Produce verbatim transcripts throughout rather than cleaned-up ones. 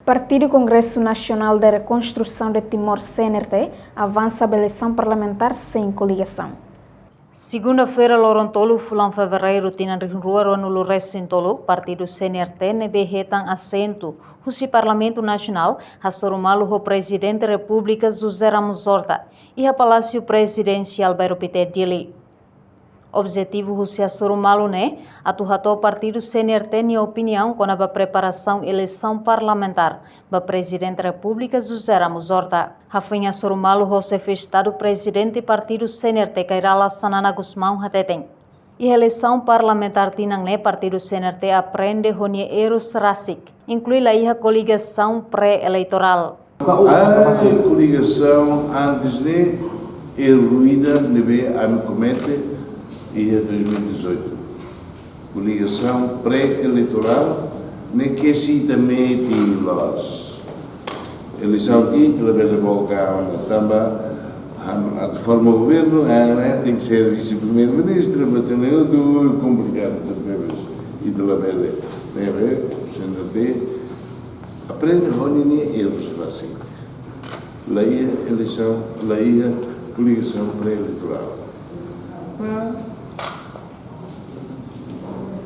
Partidu Kongresu Nasionál de Rekonstrusaun de Timor, C N R T, avansa ba eleisaun parlamentár sein koligasaun. Segunda-feira, loron tolu, fulan fevereiru, tinan rihun rua ruanulu resin tolu, partidu C N R T ne'ebé hetan asentu husi Parlamentu Nasionál hasoru malu ho Prezidente Repúblika José Ramos Horta iha Palásiu Prezidensiál Bairru Pité, Dili. Objetivu husi hasoru malu ne'e atu hato'o partidu C N R T nia opiniaun kona-ba preparasaun eleisaun parlamentár ba Prezidente Repúblika José Ramos Horta. Hafoin hasoru malu ho Xefe Estadu, Prezidente Partidu C N R T, Kay Rala Xanana Gusmão, hateten, iha eleisaun parlamentár tinan ne'e partidu C N R T aprende ho nia erus rasik, inklui la iha koligasaun pré-eleitorál. Ah, koligasaun antes ne'e, erru ida ne'ebé ami komete iha dois mil e dezoito. Koligasaun pré-eleitorál ne'e ke si também tem loss. Eleisaun ti, ita labele boka ona tanba, han, atu forma governu, han, tenke ser vise-primeiru-ministru, mas ne'e outru komplikadu tebes. Ita labele, ne'ebé, C N R T aprende ho ninia erus rasik. La iha eleisaun, la iha koligasaun pré-eleitorál. Ah,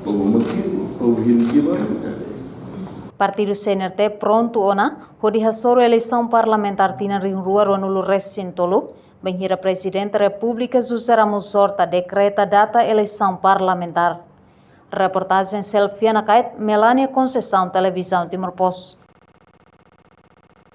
povu maki, povu hili ki ba, tá. Partidu C N R T prontu ona hodi hasoru eleisaun parlamentár tinan rihun rua ruanulu resin tolu, bainhira Prezidente Repúblika José Ramos Horta dekreta data eleisaun parlamentár. Reportajen Selfie Nakait, Melania Conceição, Televizaun Timor Post.